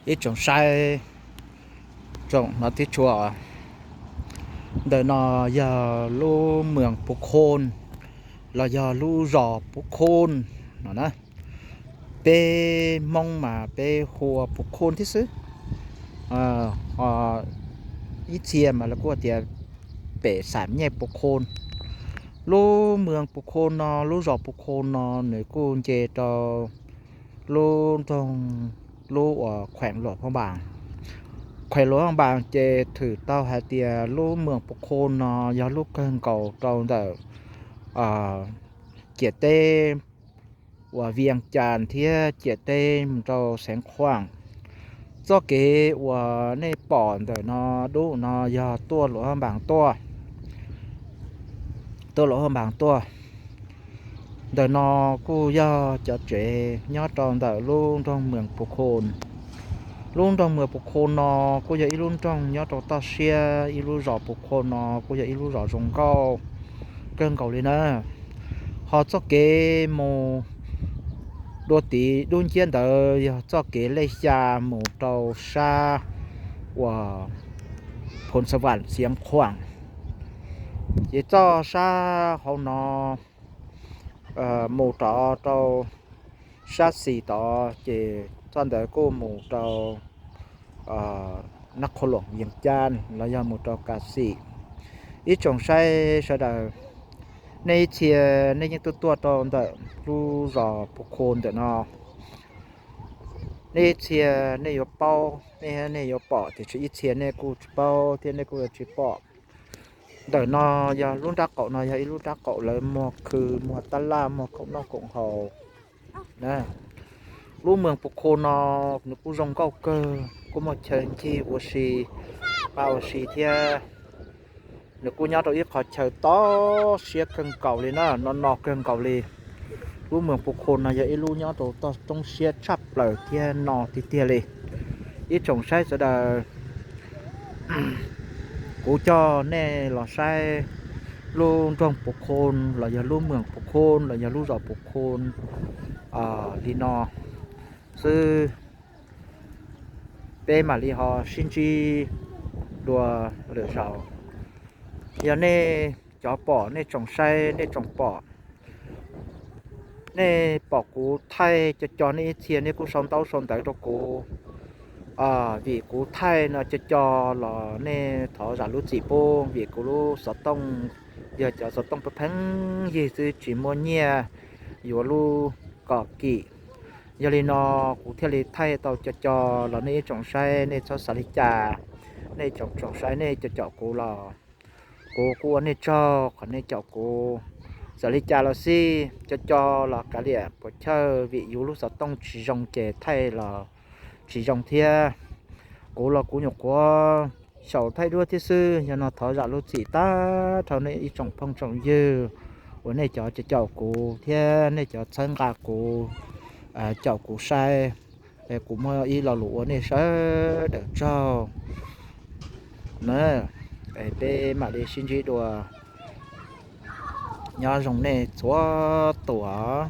Ib tsoom saib, tsoom no tib tshua, ntawm no yog lub moos Pus Khon los yog lub zos Pus Khon no na. Peb Hmoob mas peb hu ua Pus Khon thiab xwb. Ib txhia mas lawv kuj tias pem xam nyej Pus Khon. Lub moos Pus Khon no, lub zos Pus Khon no nws kuj nce rau lub nroog, lub uas khueem Luam Phaj Npas. Khueem Luam Phaj Npas ces thwm tau hais tias lub moos Pus Khon no yog lub kawg nkaus rau ntawm ciam teb uas Vias Cas thiab ciam teb mus rau Xeev Khuam. Txoj kev uas nej pom ntawm no dub no yog tuaj Luam Phaj Npas tuaj, tuaj Luam Phaj Npas tuaj. Ntawm no kuj yog cov tsev nyob rau ntawm lub nroog moos Pus Khon. Lub nroog moos Pus Khon no kuj yog ib lub nroog nyob rau toj siab, ib lub zos Pus Khon no kuj yog ib lub zos zoo nkauj kawg nkaus li na. Ho txoj kev mus dua tid dub nciab ntawd yog txoj kev lej xya mus rau sab uas Phoos Xa Vam Xeev Khuam. Ces txoj sab hauv no mus rov rau sab xis tod, ces txoj ntawd kuj mus rau Nab Qhoo Loos Vias Cas los yog mus rau Kas Xim. Ib tsoom saib sawv daws, nej ib txhia nej yeej tuaj tuaj rau ntawm lub zos Pus Khon ntawm no. Nej ib txhia nej yuav paub, nej, nej yuav pom, tiam sis ib txhia nej kuj tsis paub thiab nej kuj yuav tsis pom. Ntawm no yog lub nrab qaum no yog ib lub nrab qaum lawv muag khw, muag tab laj, muag khoom noj khoom haus. Lub moos Pus Khon no nws kuj zoo nkauj kawg, kuj muaj chaw ncig ua si, pab ua si thiab. Nws kuj nyob rau ib qhov chaw toj siab kawg nkaus li na, no no kawg nkaus li. Lub moos Pus Khon no yog ib lub nyob rau toj roob siab tshaj plaws thiab no tiag tiag li. Ib tsoom saib sawv daws, kuv coj nej los saib lub nroog Pus Khon los yog lub moos Pus Khon los yog lub zos Pus Khon li no xwb. Peb mam li ho sib ntsib dua lwm zaus. Yog nej cov pom, nej tsoom saib, nej tsoom pom, nej pom kuv thaij co co, nej ib txhia nej kuj sau ntaub sau ntawv rau kuv, vim kuv thaij no co co los nej thov zam lub txim pub, vim kuv lub xov tooj yog cov xov tooj pheej pheej yig xwb, tsis muaj nyiaj yuav lub kom kim. Yog li no kuv thiaj li thaij tau co co los nej ib tsoom saib nej txhob xav li cas. Nej tsoom tsoom saib nej co caum kuv los kuv kuj ua nej tsaug qhov nej caum kuv. Xav li cas los xij, co co los kav liam puas chawj, vim yus lub xov tooj tsis zoo ces thaij los tsis zoo thiab. Kuv los kuv nyuam qhuav xyaum thaij duab thiab xwb, yog no thov zam lub txim tag nrho nej ib tsoom phooj tsoom ywg uas nej cov caum kuv thiab nej cov txhawb nqa kuv, caum kuv saib. Kuv muaj ib lo lus ua nej sawv daws tsaug na. Peb mam li sib ntsib dua. Nyob zoo nej txhua tus.